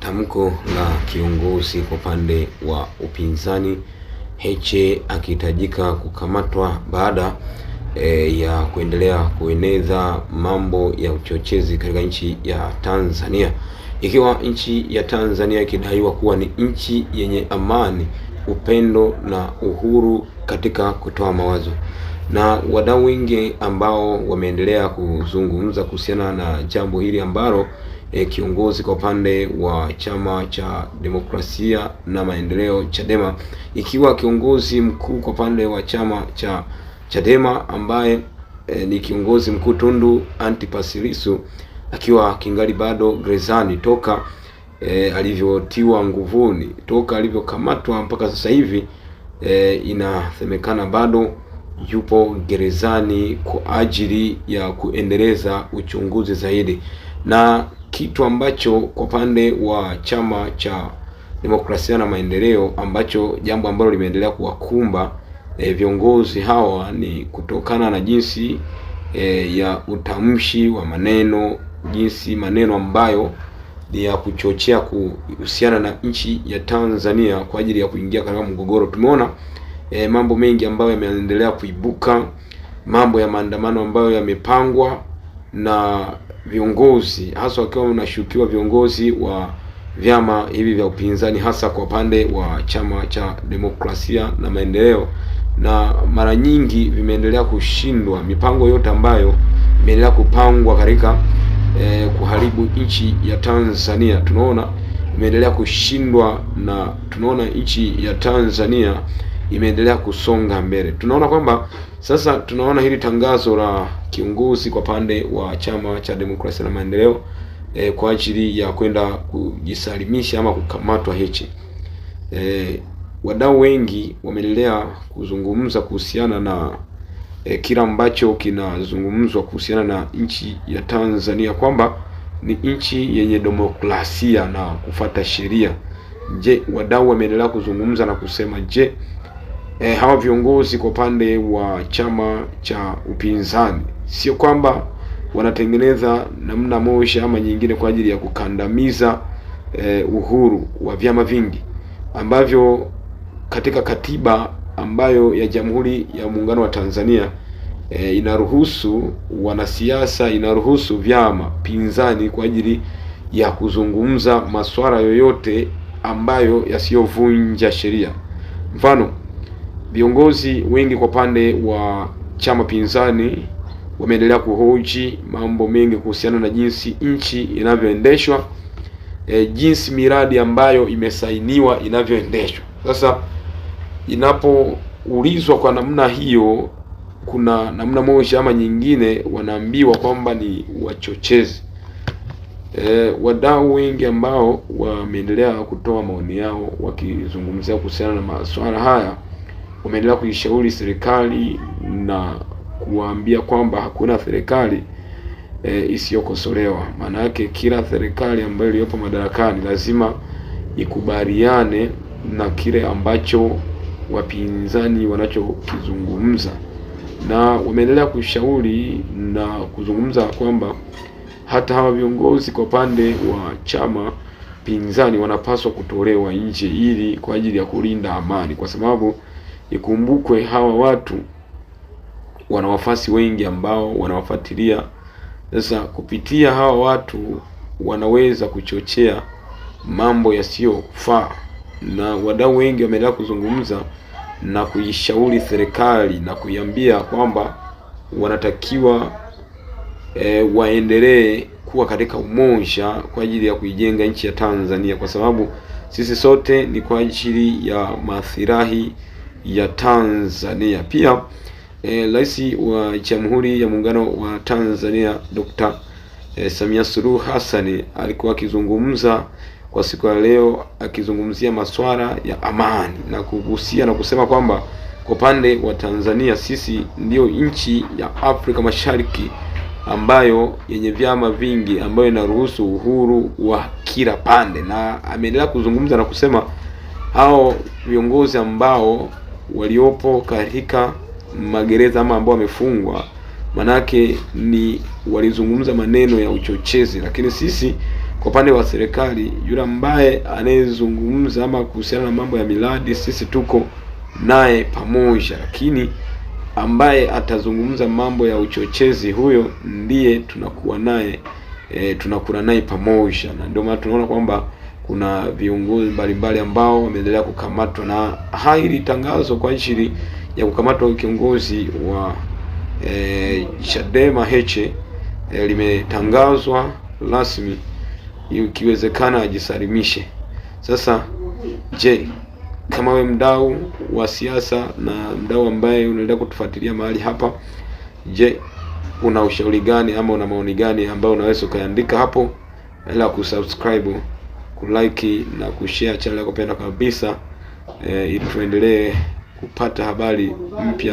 Tamko la kiongozi kwa upande wa upinzani Heche akihitajika kukamatwa baada ya kuendelea kueneza mambo ya uchochezi katika nchi ya Tanzania, ikiwa nchi ya Tanzania ikidaiwa kuwa ni nchi yenye amani, upendo na uhuru katika kutoa mawazo na wadau wengi ambao wameendelea kuzungumza kuhusiana na jambo hili ambalo kiongozi kwa upande wa Chama cha Demokrasia na Maendeleo Chadema, ikiwa kiongozi mkuu kwa upande wa chama cha Chadema ambaye ni kiongozi mkuu Tundu Antipas Lissu akiwa kingali bado gerezani toka alivyotiwa nguvuni, toka alivyokamatwa mpaka sasa hivi inasemekana bado yupo gerezani kwa ajili ya kuendeleza uchunguzi zaidi, na kitu ambacho kwa upande wa Chama cha Demokrasia na Maendeleo ambacho jambo ambalo limeendelea kuwakumba viongozi hawa ni kutokana na jinsi ya utamshi wa maneno, jinsi maneno ambayo ni ya kuchochea kuhusiana na nchi ya Tanzania kwa ajili ya kuingia katika mgogoro. Tumeona mambo mengi ambayo yameendelea kuibuka, mambo ya maandamano ambayo yamepangwa na viongozi hasa wakiwa wanashukiwa viongozi wa vyama hivi vya upinzani hasa kwa upande wa Chama cha Demokrasia na Maendeleo, na mara nyingi vimeendelea kushindwa mipango yote ambayo imeendelea kupangwa katika kuharibu nchi ya Tanzania. Tunaona imeendelea kushindwa na tunaona nchi ya Tanzania imeendelea kusonga mbele. Tunaona kwamba sasa tunaona hili tangazo la kiongozi kwa pande wa Chama cha Demokrasia na Maendeleo kwa ajili ya kwenda kujisalimisha ama kukamatwa Heche. Wadau wengi wameendelea kuzungumza kuhusiana na kila ambacho kinazungumzwa kuhusiana na nchi ya Tanzania kwamba ni nchi yenye demokrasia na kufata sheria. Je, wadau wameendelea kuzungumza na kusema je, hawa viongozi kwa upande wa chama cha upinzani sio kwamba wanatengeneza namna moja ama nyingine kwa ajili ya kukandamiza uhuru wa vyama vingi ambavyo katika katiba ambayo ya Jamhuri ya Muungano wa Tanzania inaruhusu wanasiasa, inaruhusu vyama pinzani kwa ajili ya kuzungumza masuala yoyote ambayo yasiyovunja sheria. Mfano, viongozi wengi kwa upande wa chama pinzani wameendelea kuhoji mambo mengi kuhusiana na jinsi nchi inavyoendeshwa, jinsi miradi ambayo imesainiwa inavyoendeshwa. Sasa inapoulizwa kwa namna hiyo, kuna namna moja ama nyingine wanaambiwa kwamba ni wachochezi. Wadau wengi ambao wameendelea kutoa maoni yao wakizungumzia kuhusiana na masuala haya wameendelea kuishauri serikali na kuwaambia kwamba hakuna serikali isiyokosolewa. Maana yake kila serikali ambayo iliyopo madarakani lazima ikubaliane na kile ambacho wapinzani wanachokizungumza, na wameendelea kushauri na kuzungumza kwamba hata hawa viongozi kwa upande wa chama pinzani wanapaswa kutolewa nje ili kwa ajili ya kulinda amani, kwa sababu ikumbukwe hawa watu wana wafasi wengi ambao wanawafuatilia. Sasa kupitia hawa watu wanaweza kuchochea mambo yasiyofaa, na wadau wengi wameendelea kuzungumza na kuishauri serikali na kuiambia kwamba wanatakiwa waendelee kuwa katika umoja kwa ajili ya kuijenga nchi ya Tanzania, kwa sababu sisi sote ni kwa ajili ya maslahi ya Tanzania. Pia Rais wa Jamhuri ya Muungano wa Tanzania Dr. Samia Suluhu Hassan alikuwa akizungumza kwa siku ya leo akizungumzia masuala ya amani na kugusia na kusema kwamba kwa upande wa Tanzania sisi ndiyo nchi ya Afrika Mashariki ambayo yenye vyama vingi ambayo inaruhusu uhuru wa kila pande, na ameendelea kuzungumza na kusema hao viongozi ambao waliopo katika magereza ama ambao wamefungwa, manake ni walizungumza maneno ya uchochezi, lakini sisi Kwa upande wa serikali, yule ambaye anayezungumza ama kuhusiana na mambo ya miradi, sisi tuko naye pamoja, lakini ambaye atazungumza mambo ya uchochezi, huyo ndiye tunakuwa naye tunakula naye pamoja, na ndio maana tunaona kwamba kuna viongozi mbalimbali ambao wameendelea kukamatwa, na hili tangazo kwa ajili ya kukamatwa kiongozi wa Chadema Heche limetangazwa rasmi, ikiwezekana ajisalimishe. Sasa je, kama we mdau wa siasa na mdau ambaye unaendelea kutufuatilia mahali hapa, je, una ushauri gani ama una maoni gani ambayo unaweza ukaandika hapo, ila kusubscribe, kulike na kushare channel yako pendwa kabisa, ili tuendelee kupata habari mpya.